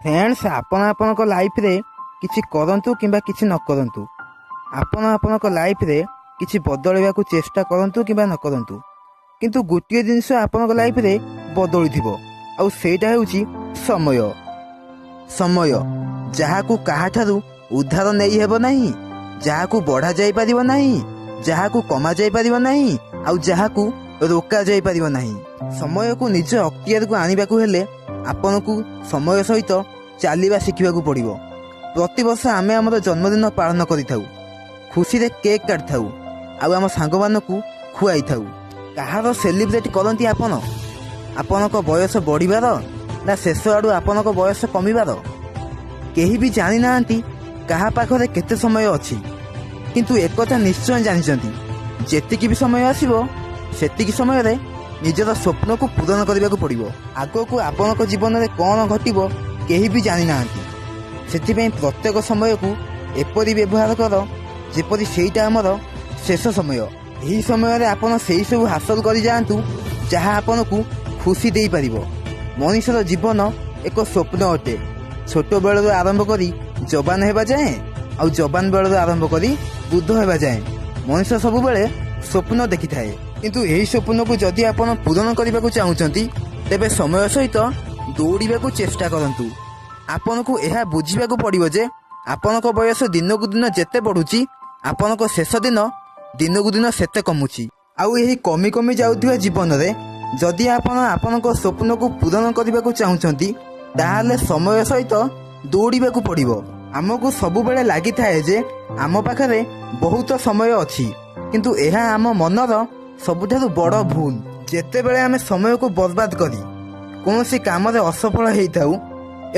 Friends, ଆପଣ ଆପଣଙ୍କ ଲାଇଫରେ କିଛି କରନ୍ତୁ କିମ୍ବା କିଛି ନ କରନ୍ତୁ, ଆପଣ ଆପଣଙ୍କ ଲାଇଫରେ କିଛି ବଦଳାଇବାକୁ ଚେଷ୍ଟା କରନ୍ତୁ କିମ୍ବା ନ କରନ୍ତୁ, କିନ୍ତୁ ଗୋଟିଏ ଜିନିଷ ଆପଣଙ୍କ ଲାଇଫରେ ବଦଳିଥିବ ଆଉ ସେଇଟା ହେଉଛି ସମୟ। ସମୟ ଯାହାକୁ କାହାଠାରୁ ଉଧାର ନେଇ ହେବ ନାହିଁ, ଯାହାକୁ ବଢ଼ା ଯାଇପାରିବ ନାହିଁ, ଯାହାକୁ କମା ଯାଇପାରିବ ନାହିଁ ଆଉ ଯାହାକୁ ରୋକା ଯାଇପାରିବ ନାହିଁ। ସମୟକୁ ନିଜ ଅକ୍ତିଆରକୁ ଆଣିବାକୁ ହେଲେ ଆପଣଙ୍କୁ ସମୟ ସହିତ ଚାଲିବା ଶିଖିବାକୁ ପଡ଼ିବ। ପ୍ରତିବର୍ଷ ଆମେ ଆମର ଜନ୍ମଦିନ ପାଳନ କରିଥାଉ, ଖୁସିରେ କେକ୍ କାଟିଥାଉ ଆଉ ଆମ ସାଙ୍ଗମାନଙ୍କୁ ଖୁଆଇଥାଉ। କାହାର ସେଲିବ୍ରେଟ୍ କରନ୍ତି ଆପଣ? ଆପଣଙ୍କ ବୟସ ବଢ଼ିବାର ନା ଶେଷ ଆଡ଼ୁ ଆପଣଙ୍କ ବୟସ କମିବାର? କେହି ବି ଜାଣିନାହାନ୍ତି କାହା ପାଖରେ କେତେ ସମୟ ଅଛି, କିନ୍ତୁ ଏକଥା ନିଶ୍ଚୟ ଜାଣିଛନ୍ତି, ଯେତିକି ବି ସମୟ ଆସିବ ସେତିକି ସମୟରେ ନିଜର ସ୍ୱପ୍ନକୁ ପୂରଣ କରିବାକୁ ପଡ଼ିବ। ଆଗକୁ ଆପଣଙ୍କ ଜୀବନରେ କ'ଣ ଘଟିବ କେହି ବି ଜାଣିନାହାନ୍ତି। ସେଥିପାଇଁ ପ୍ରତ୍ୟେକ ସମୟକୁ ଏପରି ବ୍ୟବହାର କର ଯେପରି ସେଇଟା ଆମର ଶେଷ ସମୟ। ଏହି ସମୟରେ ଆପଣ ସେଇ ସବୁ ହାସଲ କରିଯାଆନ୍ତୁ ଯାହା ଆପଣଙ୍କୁ ଖୁସି ଦେଇପାରିବ। ମଣିଷର ଜୀବନ ଏକ ସ୍ୱପ୍ନ ଅଟେ। ଛୋଟ ବେଳରୁ ଆରମ୍ଭ କରି ଯବାନ ହେବା ଯାଏଁ ଆଉ ଯବାନ ବେଳରୁ ଆରମ୍ଭ କରି ବୃଦ୍ଧ ହେବା ଯାଏଁ ମଣିଷ ସବୁବେଳେ ସ୍ୱପ୍ନ ଦେଖିଥାଏ। କିନ୍ତୁ ଏହି ସ୍ୱପ୍ନକୁ ଯଦି ଆପଣ ପୂରଣ କରିବାକୁ ଚାହୁଁଛନ୍ତି, ତେବେ ସମୟ ସହିତ ଦୌଡ଼ିବାକୁ ଚେଷ୍ଟା କରନ୍ତୁ। ଆପଣଙ୍କୁ ଏହା ବୁଝିବାକୁ ପଡ଼ିବ ଯେ ଆପଣଙ୍କ ବୟସ ଦିନକୁ ଦିନ ଯେତେ ବଢ଼ୁଛି, ଆପଣଙ୍କ ଶେଷ ଦିନ ଦିନକୁ ଦିନ ସେତେ କମୁଛି। ଆଉ ଏହି କମି କମି ଯାଉଥିବା ଜୀବନରେ ଯଦି ଆପଣ ଆପଣଙ୍କ ସ୍ୱପ୍ନକୁ ପୂରଣ କରିବାକୁ ଚାହୁଁଛନ୍ତି, ତାହେଲେ ସମୟ ସହିତ ଦୌଡ଼ିବାକୁ ପଡ଼ିବ। ଆମକୁ ସବୁବେଳେ ଲାଗିଥାଏ ଯେ ଆମ ପାଖରେ ବହୁତ ସମୟ ଅଛି, କିନ୍ତୁ ଏହା ଆମ ମନର ସବୁଠାରୁ ବଡ଼ ଭୁଲ। ଯେତେବେଳେ ଆମେ ସମୟକୁ ବର୍ବାଦ କରି କୌଣସି କାମରେ ଅସଫଳ ହେଇଥାଉ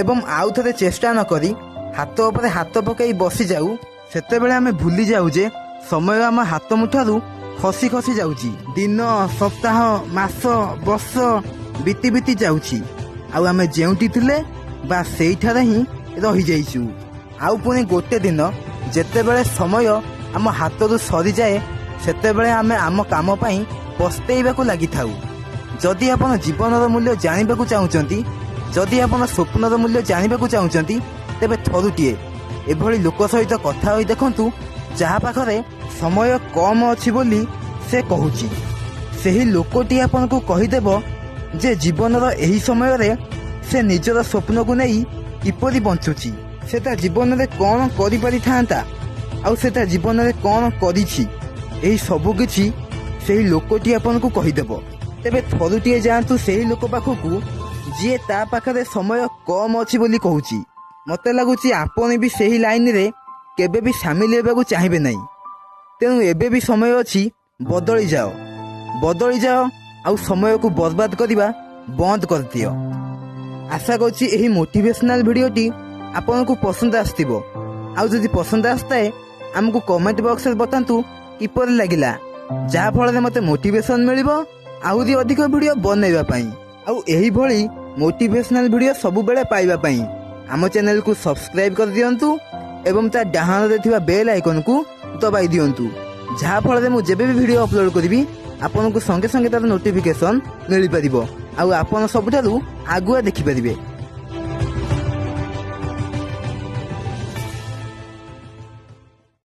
ଏବଂ ଆଉ ଥରେ ଚେଷ୍ଟା ନ କରି ହାତ ଉପରେ ହାତ ପକାଇ ବସିଯାଉ, ସେତେବେଳେ ଆମେ ଭୁଲି ଯାଉ ଯେ ସମୟ ଆମ ହାତ ମୁଠାରୁ ଖସି ଖସି ଯାଉଛି। ଦିନ, ସପ୍ତାହ, ମାସ, ବର୍ଷ ବିତି ବିତି ଯାଉଛି ଆଉ ଆମେ ଯେଉଁଠି ଥିଲେ ବା ସେଇଠାରେ ହିଁ ରହିଯାଇଛୁ। ଆଉ ପୁଣି ଗୋଟେ ଦିନ ଯେତେବେଳେ ସମୟ ଆମ ହାତରୁ ସରିଯାଏ, ସେତେବେଳେ ଆମେ ଆମ କାମ ପାଇଁ ପସ୍ତେଇବାକୁ ଲାଗିଥାଉ। ଯଦି ଆପଣ ଜୀବନର ମୂଲ୍ୟ ଜାଣିବାକୁ ଚାହୁଁଛନ୍ତି, ଯଦି ଆପଣ ସ୍ୱପ୍ନର ମୂଲ୍ୟ ଜାଣିବାକୁ ଚାହୁଁଛନ୍ତି, ତେବେ ଥରୁଟିଏ ଏଭଳି ଲୋକ ସହିତ କଥା ହୋଇ ଦେଖନ୍ତୁ ଯାହା ପାଖରେ ସମୟ କମ୍ ଅଛି ବୋଲି ସେ କହୁଛି। ସେହି ଲୋକଟି ଆପଣଙ୍କୁ କହିଦେବ ଯେ ଜୀବନର ଏହି ସମୟରେ ସେ ନିଜର ସ୍ୱପ୍ନକୁ ନେଇ କିପରି ବଞ୍ଚୁଛି, ସେ ତା ଜୀବନରେ କ'ଣ କରିପାରିଥାନ୍ତା ଆଉ ସେ ତା ଜୀବନରେ କ'ଣ କରିଛି, ଏହି ସବୁ କିଛି ସେହି ଲୋକଟି ଆପଣଙ୍କୁ କହିଦେବ। ତେବେ ଥରୁଟିଏ ଯାଆନ୍ତୁ ସେହି ଲୋକ ପାଖକୁ ଯିଏ ତା ପାଖରେ ସମୟ କମ୍ ଅଛି ବୋଲି କହୁଛି। ମୋତେ ଲାଗୁଛି ଆପଣ ବି ସେହି ଲାଇନରେ କେବେ ବି ସାମିଲ ହେବାକୁ ଚାହିଁବେ ନାହିଁ। ତେଣୁ ଏବେ ବି ସମୟ ଅଛି, ବଦଳି ଯାଅ, ବଦଳି ଯାଅ ଆଉ ସମୟକୁ ବର୍ବାଦ କରିବା ବନ୍ଦ କରିଦିଅ। ଆଶା କରୁଛି ଏହି ମୋଟିଭେସନାଲ ଭିଡ଼ିଓଟି ଆପଣଙ୍କୁ ପସନ୍ଦ ଆସିଥିବ। ଆଉ ଯଦି ପସନ୍ଦ ଆସିଥାଏ, ଆମକୁ କମେଣ୍ଟ ବକ୍ସରେ ବତାନ୍ତୁ କିପରି ଲାଗିଲା, ଯାହାଫଳରେ ମୋତେ ମୋଟିଭେସନ ମିଳିବ ଆହୁରି ଅଧିକ ଭିଡ଼ିଓ ବନେଇବା ପାଇଁ। ଆଉ ଏହିଭଳି ମୋଟିଭେସନାଲ ଭିଡ଼ିଓ ସବୁବେଳେ ପାଇବା ପାଇଁ ଆମ ଚ୍ୟାନେଲକୁ ସବସ୍କ୍ରାଇବ୍ କରିଦିଅନ୍ତୁ ଏବଂ ତା ଡାହାଣରେ ଥିବା ବେଲ୍ ଆଇକନକୁ ଦବାଇ ଦିଅନ୍ତୁ, ଯାହାଫଳରେ ମୁଁ ଯେବେ ବି ଭିଡ଼ିଓ ଅପଲୋଡ଼ କରିବି ଆପଣଙ୍କୁ ସଙ୍ଗେ ସଙ୍ଗେ ତାର ନୋଟିଫିକେସନ୍ ମିଳିପାରିବ ଆଉ ଆପଣ ସବୁଠାରୁ ଆଗୁଆ ଦେଖିପାରିବେ।